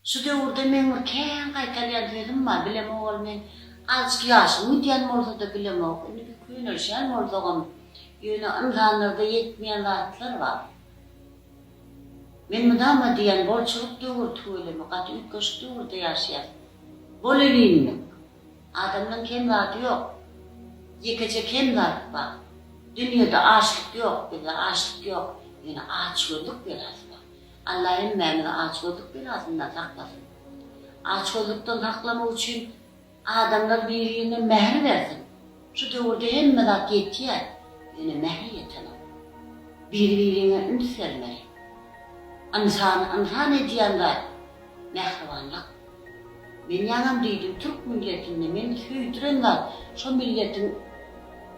Şu döwürde meň bir kän gaýtalýan sözüm bar, bilemok ol men azjyk ýaşym gidýän bolsa-da bilemok, indi bir könelişýän bolsagam, ýöne ynsanlarda ýetmeýän zatlar bar. Men mydama diýýän bolçulyk döwür tüweleme gaty üýtgeşik döwürde ýaşaýas. Bolelinlik. Adamdan kem zady ýok. Ýekeje kem zat bar. Dünýede açlyk ýok, bizde açlyk ýok, ýöne açgözlük belasy bar. Alla hemmämizi açgözlük belasyndan saklasyn. Açgözlükden saklamak üçin adamlar bir-birine mähir bersin. Şu döwürde hemme zat ýetýär, ýöne mähir ýetenok. Bir-biriňe üns bermeli. Ynsany ynsan edýän zat mähribanlyk. Men ýaňam diýdim, türk milletinde meni söýdüren zat şo milletiň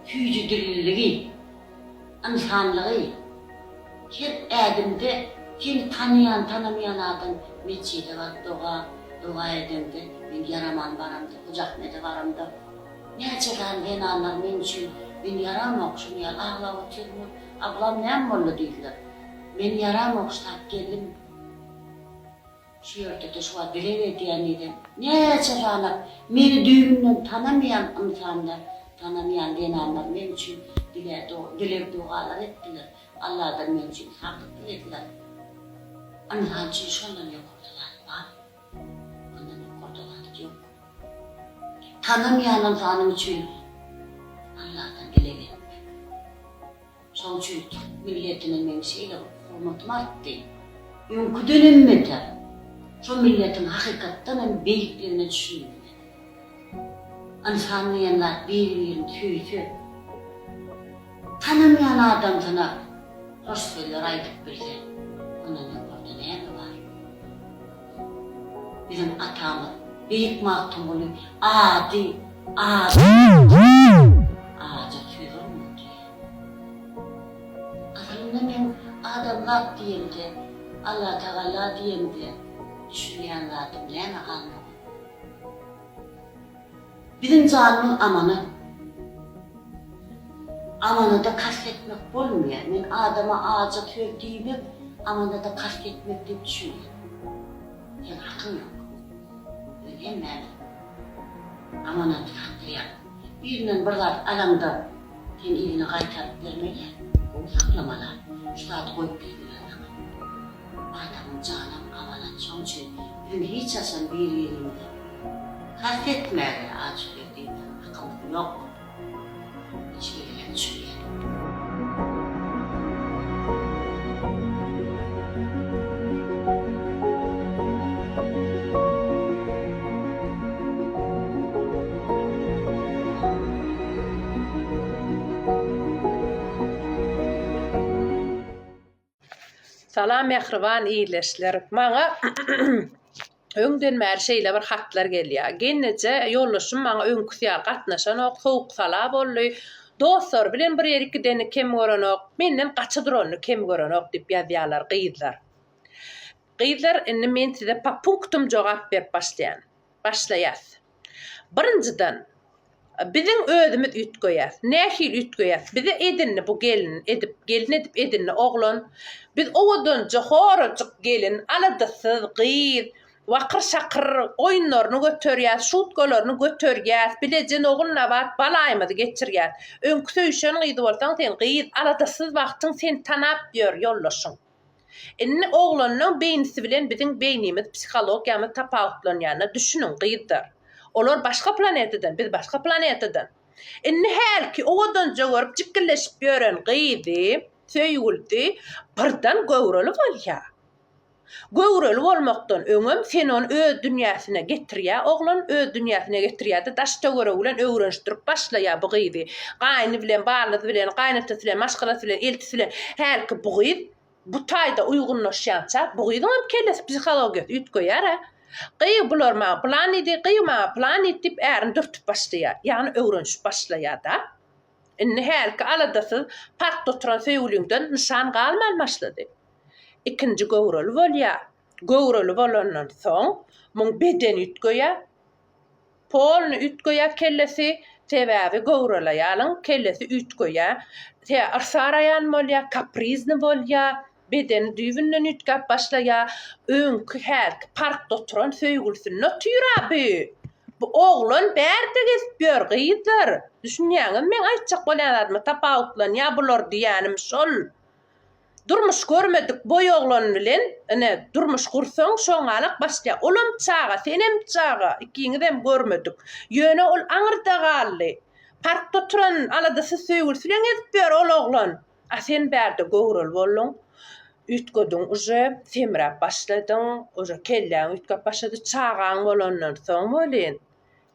süýji dilliligi. Ynsanlygy her ädimde seni tanaýan tanamaýan adam metjide baryp doga doga edeňde men ýaraman baramda Hoja Ahmede baramda näçe sany zenanlar meň üçin men ýaramok şuny ýaly aglap otyryn ol ablam näme boldy diýdiler men ýaramok ştap geldim Şu ýerde-de şu wagt dileg edýän diýseň, näçe sanap meni düýbünden tanamaýan ynsanlar, tanamaýan zenanlar meň üçin dileg-dogalar etdiler, Alladan meň üçin saglyk dilediler. Ynsan üçin şondan ýokarda zat barmy? Ondan ýokarda zat ýok. Tanamaýan ynsanyň üçin Alladan dileg etmek. Şoň üçin türk milletine meň şeýle bir hormatym artdy. Öňküdenem beter. Şo milletiň hakykatdan hem beýikligine düşündim men. Ynsan diýen zat bir-birini söýse, tanamaýan adamsyna hoş sözler aýdyp bilse, ondan ýokarda näme bar? Biziň atamyz beýik Magtymguly ady ajy ajy söz bolmaz diýýär. Aslynda men adamzat diýemde, Allatagala diýemde düşünýän zadym näme almaly? Biziň janymyz amanat. Amanada kast etmek bolmaýar. Men adama ajy söz diýmek amanada kast etmek diýip düşünýän. Seň hakyň ýok. Biz hemmämiz amanaty saklaýas. Birinden bir zat alaňda sen yzyna gaýtaryp bermeli. Gowy saklamaly. Şu zady goýup gitmeli saňa. Adamyň janam amanat şoň üçin biziň hiç haçan bir birimize kast etmäge ajy söz diýmäge hakymyz ýok. Men şeýleräk düşünýän. Salam mähriban ildeşler. Maňa öňden bäri şeýle bir hatlar gelýär. Gelneje ýoldaşym maňa öňküsi ýaly gatnaşanok, sowuk-sala boldy. Dostlary bilen bir ýerik gideni kem görenok, menden gaça duranyny kem görenok diýip ýazýarlar gyzlar. Gyzlar indi men size po punktum jogap berip başlaýan. Başlaýas. Birinjiden, biziň özümiz üýtgeýäs. Nähili üýtgeýäs? Bize edindi bu gelin edip, gelin edip edindi oglan. Biz owadanja, horajyk gelin, aladasyz gyz, wakyr-şakyr oýunlaryny göterýäs, şutkalaryny göterýäs, bileje Ogulnabat balaýymyzy geçirýäs. Öňki söýüşen gyzy bolsaň sen gyz, aladasyz wagtyň seni tanap ýör ýoldaşyň. Indi oglanlaň beýnisi bilen biziň beýnimiz, psihologiýamyz tapawutlanýanyna düşüniň gyzlar. Olar başga planetadan, biz başga planetadan. Indi hälki owadanja görüp jikgilleşip ýören gyzy, söýgülisi birden göwreli bolýar. Göwreli bolmakdan öňem sen ony öz dünýäsine getirýär oglan, öz dünýäsine getirýär-de daş-töweregi bilen öwrenişdirip başlaýar bu gyzy. Gaýny bilen, baldyzy bilen, gaýynatasy bilen, maşgalasy bilen, eltisi bilen. Hälki bu gyz bu taýda uýgunlaşýança bu gyzyňam kellesi, psihologiýasy üýtgeýär-ä. Gyz bular maňa pylan diýdi, gyz maňa pylan diýdi diýip ärini dürtüp başlaýar. Ýagny öwrenişip başlaýar-da. Indi hälki aladasyz parkda oturan söýgüliňden nyşan galman başlady. Ikinji göwreli bolýar. Göwreli bolandan soň muň bedeni üýtgeýär. Polny üýtgeýär kellesi, sebäbi göwreli aýalyň kellesi üýtgeýär. Yrsaraýan bolýar, kaprizny bolýar. Bedeni düýbünden üýtgäp başlaýar. Öňki hälki parkda oturan söýgülisinde otyr-a bu. Bu oglan bärde gezip ýör, gyzlar. Düşünýäňizmi meň aýtjak bolýan zadyma? Tapawutlanýar bular diýýänim şol. Durmuş görmedik boý oglan bilen, ine, durmuş gursaň, şoňňalak başlaýar. Olam çaga, senem çaga, ikiňizem görmedik. Ýöne ol aňyrda galdy. Parkda oturan aladasyz söýgülisi bilen gezip ýör ol oglan. A sen bärde göwreli bolduň, üýtgediň uje, semräp başladyň, uje kelläň üýtgäp başlady, çagaň bolandan soň welin,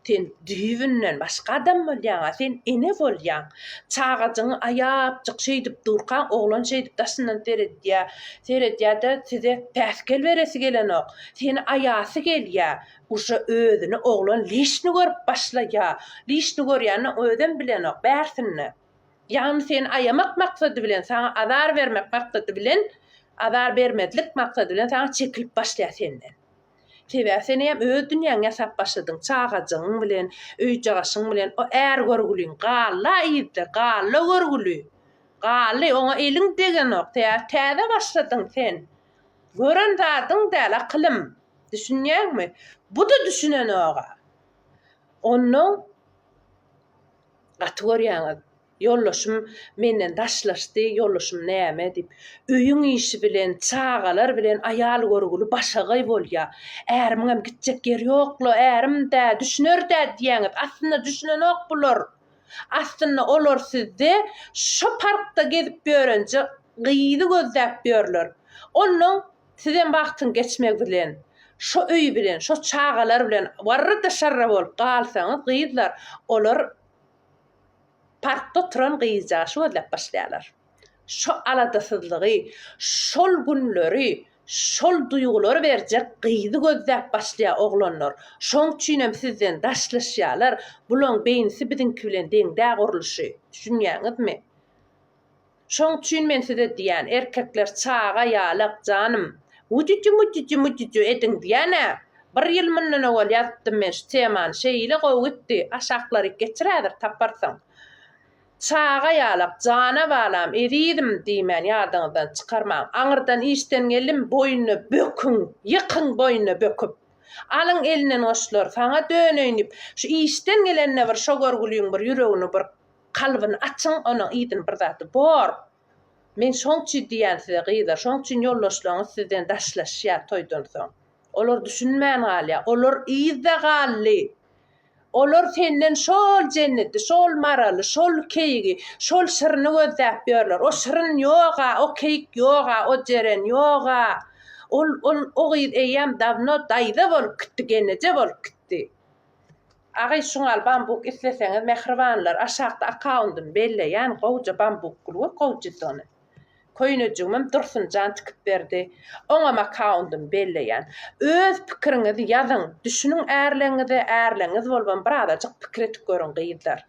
sen düýbünden başga adam bolýaň-a, sen ene bolýaň. Çagajygyňy aýapjyk şeýdip durkaň, oglan şeýdip daşyndan seredýär, seredýär-de, size päsgel beresi gelenok, seni aýasy gelýär. Uje özüni oglan lişni görüp başlaýar. Lişni görýänini özem bilenok, bärsinde. Ýagny seni aýamak maksady bilen, saňa azar bermek maksady bilen, azar bermezlik maksady bilen saňa çekilip başlaýar senden. Sebäbi sen hem öz dünýäňi ýasap başladyň, çagajygyň bilen, öýjagaşyň bilen, o är görgüliň galla yzda, galla görgüli. Galdy, oňa eliň degenok, sebäbi täze başladyň sen. Gören zadyň däl, akylym. Düşünýäňmi? Bu-da düşünenok-a. Onnoň Gaty görýäňiz. Ýoldaşym menden daşlaşdy, ýoldaşym näme diýip. Öýüň işi bilen, çagalar bilen aýal görgüli başagaý bolýar. Ärimiňem gitjek ýeri ýok-la, ärim-dä, düşüner-dä diýýäňiz. Aslynda düşünenok bular. Aslynda olar sizde şo parkda gezip ýörenje gyzy gözläp ýörler. Onnoň Sizem wagtyň geçmegi bilen, şo öý bilen, şo çagalar bilen warra-da-şarra bolup galsaňyz, gyzlar, olar parkda oturan gyzjagaşy gözläp başlaýarlar. Şo aladasyzlygy, şol günleri, şol duýgulary berjek gyzy gözläp başlaýar oglanlar. Şoň üçinem sizden daşlaşýarlar. Bulaň beýnisi biziňki bilen deň däl gurluşy. Düşünýäňizmi? Şoň üçin men size diýýän, erkekler çaga ýalak janym. Wüjüji-müjüji-müjüji ediň diýýän-ä. Bir ýyl mundan owal ýazypdym men şu temany, şeýle gowy gitdi, aşaklaryk geçir häzir taparsyň. Çaga ýalak, jana balam, ezizim diýmän ýadyňyzdan çykarmaň. Aňyrdan işden geldim, boýnuna böküň, ýykyň boýnuna böküp. Alyň elinden goşlar, saňa döneýin diýip, şu işden gelende bir şo görgüliň bir ýüregini bir Kalbyny açyň onuň yzyny bir zady bor. Men şoň üçin diýýän size gyzlar şoň üçin ýoldaşlaryňyz sizden daşlaşýar toýdan soň. Olar düşünmän galýar. Olar yzda galdy. Olar senden şol jenneti, şol maraly, şol keýigi, şol şirini gözläp ýörler. O şirin ýoga, o keýik ýoga, o jeren ýoga. Ol ol o gyz eýýäm dawno daýza bolup gitdi, gelneje bolup gitdi. Agy şuňal bambuk isleseňiz mähribanlar aşakda akaundyny belleýän gowja bambuk gül we gowja ony. Köýnejigimem Dursunjan tikip berdi. Oňam akaundyny belleýän. Öz pikiriňizi ýazyň, düşüniň ärleňize, ärleňiz bolubam birazajyk pikir edip görüň gyzlar.